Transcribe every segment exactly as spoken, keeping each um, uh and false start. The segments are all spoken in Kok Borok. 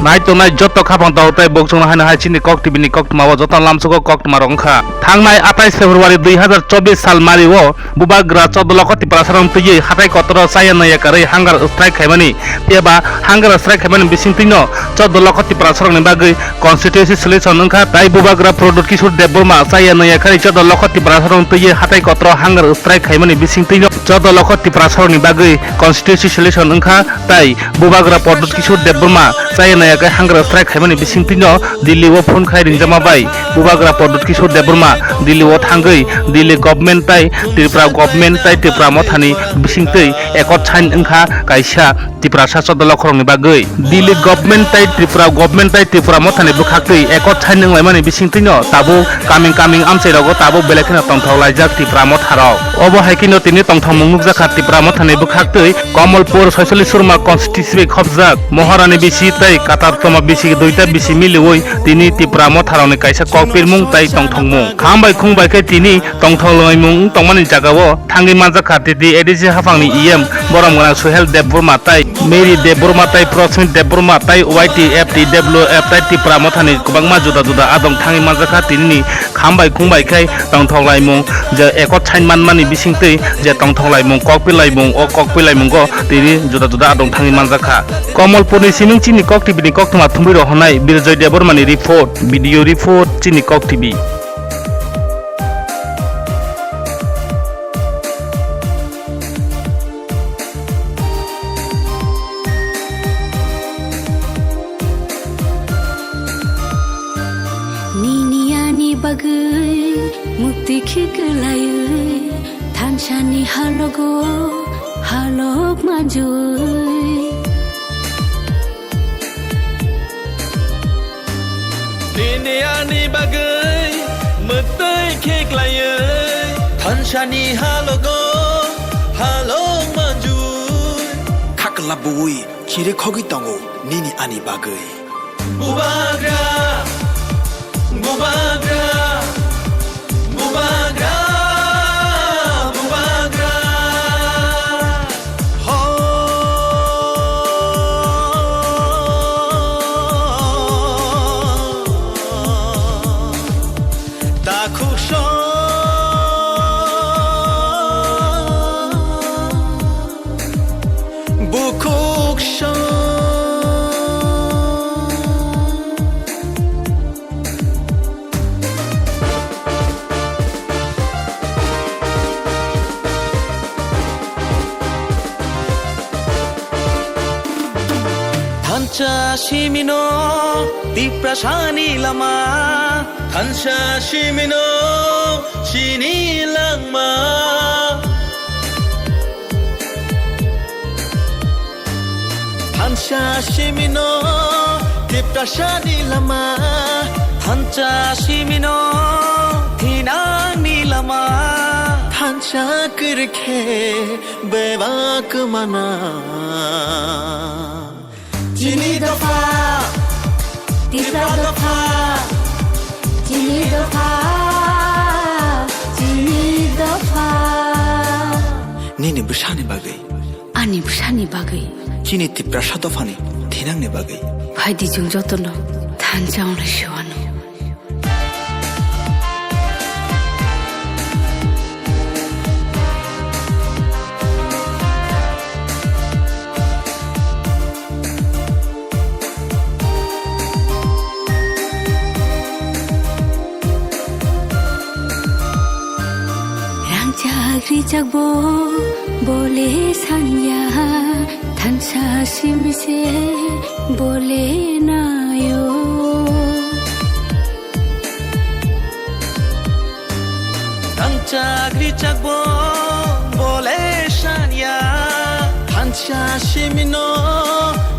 Nai tongnai joto khapang tau tei bokchung no haino hai chini Kok T V ni koktwma o joto lamsugo koktwma rok wngkha. Thangnai atais February dui hazar chobbish sal mari o Bubagra Chodolokho Tiprasa rok twiwi hatai kotoro chaya naya karwi hunger strike khaimani, tei ba hunger strike khaimani bisingtwi no Chodolokho Tiprasa rok ni bagwi constituency solution wngkha, tai Bubagra Pradyot Kishore Debbarma chaya naya karwi Chodolokho Tiprasa rok twiwi hatai kotoro hunger strike khaimani bisingtwi no Chodolokho Tiprasa rok ni bagwi constituency solution wngkha, tai Bubagra Pradyot Kishore Debbarma chaya naya khe hunger strike khaimani bisingtwi no Delhi o phone khai ringjama bai Bubagra Pradyot Kishore Debbarma Delhi o thangwi Delhi government tai Tripura government tai Tripura mothani bisingtwi accord sign wngkha kaisa Tiprasa Chodolokho rokni bagwi. Delhi government tai Tripura government tai Tripura mothani bwkhaktwi accord sign wnglaimani bisingtwi no tabuk kaming kaming amchai rogo tabuk belai kheno tongthok laijak Tripura motha rok. Obo hai kheno tini tongthokmung nukjakha Tripura mothani bwkhaktwi Kamalpur Soicholish Surma constituency bai khopjak Maharani bisi tei Katartoma bisi duita bisi miliwi tini Tipra motharokni kaisa kokpirmung tei tongthokmung. Kham bai khung bai khe tini tongthok lwngmung wng tongmani jagao thangwi manjakha T T A D C haphangni E M borom gwnang Suhel Debbarma tei Mary Debbarma tei Prosmit Debbarma tei Y T F T W F tei Tipra mothani kwbangma juda juda adong thangwi manjakha tinini kham bai khung bai khe tongthok laimung je ekot sign manmani bisingtwi je tongthok laimung, kokpil laimung, o kokpil laimungo tini juda juda adong thangwi manjakha. Komolpurni siming chini Kok T V ni koktwma thumwi rohornai Birjoy Debbarmani report, video report chini Kok T V. Nini ani bagwi mukti khiklaiwi thansani halogo halok manjui. Nini ani bagwi mukti khiklaiwi thansani halogo halok manjui. Khakla bui chiri khogwi tongo nini ani bagwi. Bubagra, Bubagra, Bubagra, Bubagra. Ho. Takhuk song. Bukhuk song. Thansa simino Tiprasani lama. Thansa simino chini langma. Thansa simino Tiprasani lama. Thansa simino thinangni lama. Thansa kwrwikhe bebak mana. Chini dopha, Tipra dopha, chini dopha, chini dopha. Nini bwsani bagwi. Ani bwsani bagwi. Chini Tiprasa dophani thinangni bagwi. Phaidi chwng jotono thansa wngnai se uanw. Rangchak rijak bo bole sanya, thansa simi se bole nayo. Rangchak rijak bo bole sanya, thansa simino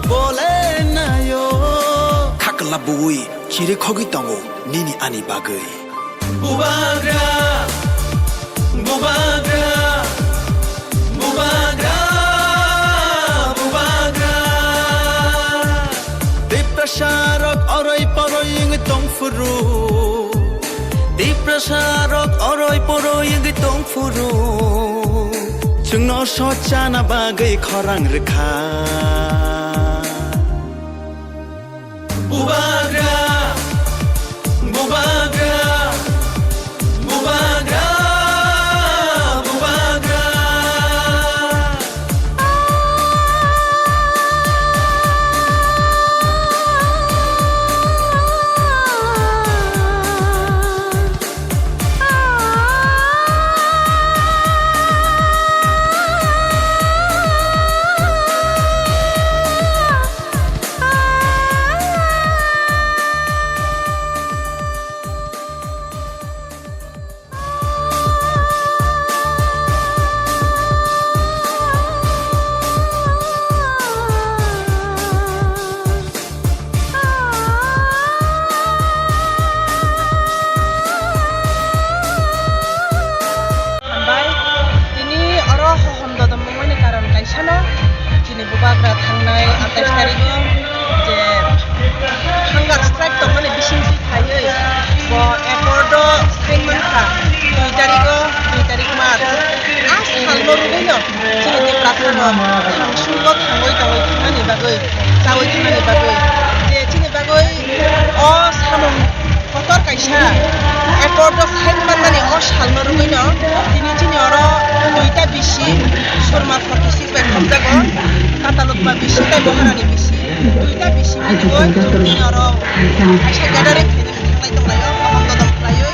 bole nayo. Khakla bui chiri khogwi tongo nini ani bagwi. Bubagra, Bubagra, Bubagra, Bubagra. Tiprasa rok oroi poroi wngwi tongphuru. Tiprasa rok oroi poroi wngwi tongphuru. Chwngno sochana bagwi khorang rwkha. Bubagra, bubagra, bubagra, bubagra. Hambai, tini oro hohom dodom wngmani karon kaisano, chini bubagra thangnai atais tarigo je hunger strike tongmani bisingtwi khaiwi bo accord o sign mankha dui tarigo, dui tarik March. A salno rwgwino chini Tiprasa rok thangsungo thangwi tongwi thangmani bagwi, chawi thangmani bagwi, je chini bagwi o samung kotor kaisa accord o sign manmani o salno rwgwino tini chini oro duita bisi Surma forty six bai khopjago, Katalukma bisi tei Boharani bisi, duita bisi tini oro kaisa gathering khainani thanglai tonglaio, hohom dodom khlaiwi.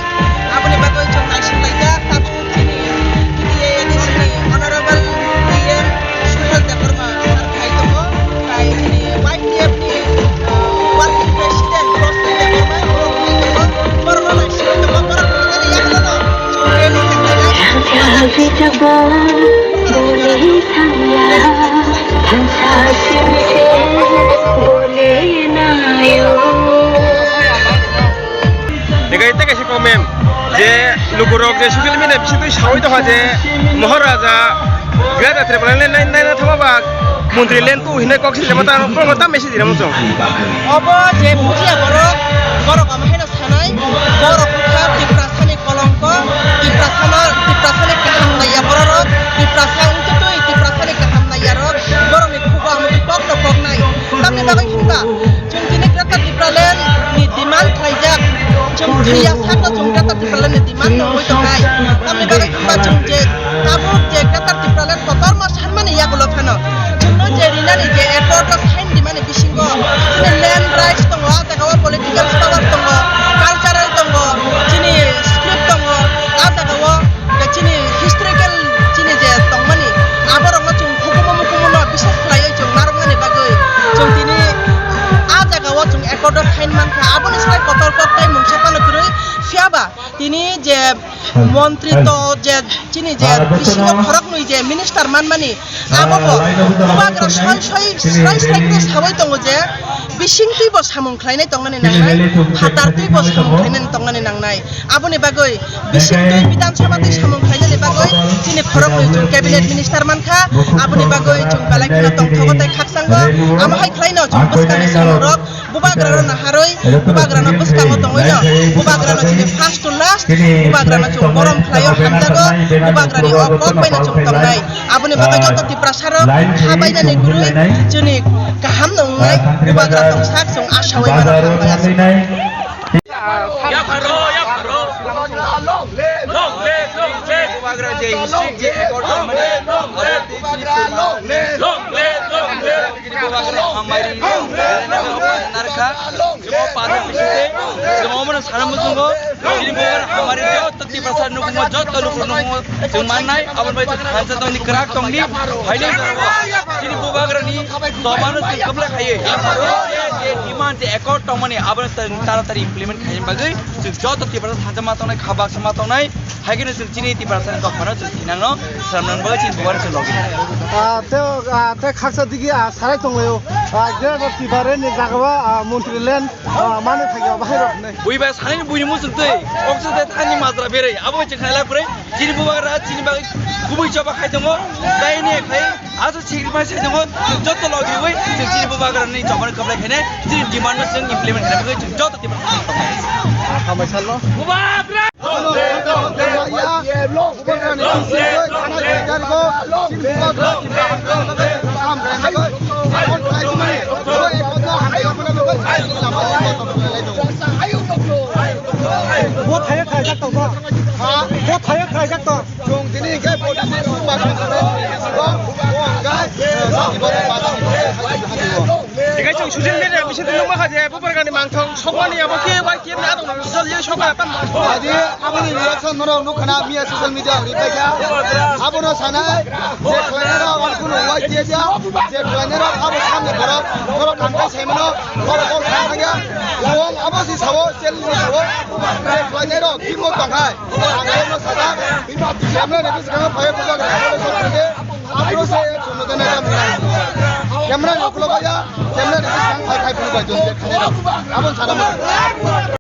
Aboni bagwi chwng naisinglaijak, tabuk chini T T A A D C ni Honorable D M Suhel Debbarma sir khai tongo, tai chini Y T F ni, uh, working president Rosni Debbarma borok khai tongo, borokno naisingwi tongo, borok phunukjani yaklano chwng rally khainai. Tei kaisa comment je lukurok je social media bisingtwi sawi tongkha je Maharaja Greater Tipraland le nai nai thangma ba Montri land tu hinwi kok sijama ta borok ta message rimo chwng. Obo je bujiya borok, borok omo haino sanai, borok wngkha Tiprasani kolongko, Tiprasano, Tiprasani kaham naiya bororok, Tiprasa wngtwi twi Tiprasani kaham naiyarok, borokni khugo amotwi kokno koknai. Tamni bagwi hwnba, chwng tini Greater Tipraland ni demand khlaijak, chwng thwiya sakno chwng Greater Tipraland ni demand tongwi tongnai. Tamni bagwi hwnba chwng je tabuk je Greater Tipraland kotorma sanmani yagulo phano chwngno je rinani je accord o sign rimani bisingo chini land rights tongo, ah jaga o political power tongo, cultural tongo, chini script tongo, ah jaga o je chini historical chini je tongmani aborokno chwng hukumu mukumu no bisas khlaiwi chwng narwknani bagwi chwng tini ah jaga o chwng accord o sign mankha. Aboni slai kotor kok tei mungsa phano kwrwi, phiya ba tini je montri to je chini je bisingo khoroknwi je minister manmani, abo bo bubagra soi soi srai srai khe sawi tongo je bisingtwi bo samung khlainai tongnani nangnai, phatartwi bo samung khlainani tongnani nangnai. Aboni bagwi bisingtwi Bidhan Sabha twi samung khlainani bagwi chini khoroknwi chwng cabinet minister mankha, aboni bagwi chwng belai kheno tongthogo tei khakchango. Amo hai khlaino chwng bwskangni samungrok Bubagrano naharwi, bubagrano bwskango tongwino, bubagrano chini first to last, bubagrano chwng borom khlaio, hamjago, bubagrani o kok baino chwng tongnai. Aboni bagwi joto Tiprasarok kha bainani kwrwi chini kaham no wngnai, bubagra tongsak chwng asawi mano, hambai aswk. Yapharo, yapharo. Long live, long live. Bubagra je history je record tongmani, abo tei chini Long live, long live. Chini bubagra hambai ri, narkha, chini para bisingtwi, chini omono sana muchungo, chini bubagra hambai ri, joto Tiprasa nukhungo, joto luku nukhungo, chwng mannai, aboni bai chwng thansa tongni, kwrak tongni, phaini jora o, chini bubagrani tobano chwng kwplai khaiwi, je demand, je accord tongmani, abono chwng taratari implement khaina bagwi, chwng joto Tiprasa thansa ma tongnai, kha baksa ma tongnai, Hai kheno chwng chini Tiprasani dophano chwng thinangno swnamnani bagwi chini bubagra chwng logi. Ah, tei, ah, tei khaksa digi, ah, sarai tonglaio. Ah, Greater Tipraland ni jagao, ah, Montri land, ah, mani thangya bahai rok hinwi. Bui bai sanani buini muchung twi, oxygen tei thani majra berwi, abo chwng khailak kwrwi, chini bubagra chini bagwi kubui choba khai tongo, tei ni khai aso chikri bai sai tongo, chwng joto logi wi, chwng chini bubagrani chobani kwplai khainai, chini demand no chwng implement khainai bagwi chwng joto Tiprasa tonglaio. Ah, hambai salno. Bubagra! Tei chwng social media bisingtwi nukma kha je Bubagrani mangthong sokmani abo khe Y T F ni adong nang jol ye sokha tam. Adi aboni reaction norok nukha na miya social media ang ripai kha. Abono sanai je khlainai rok ang kunu Y T F ya, je khlainai rok abo samni borok norok ang kai saimano norok kok thang thangya. Wong abo si sawo challenge ni sawo je khlainai rok kimbo tongkhai ang bono sajak. Kemla ni biskango phai Bubagrani abo sokha de. Abro se chwngno dana jam nai. Camera ni ukulogo ya, camera ni bwskango khai khai phunuk bai jodi khainai rok. Aboni sana mo.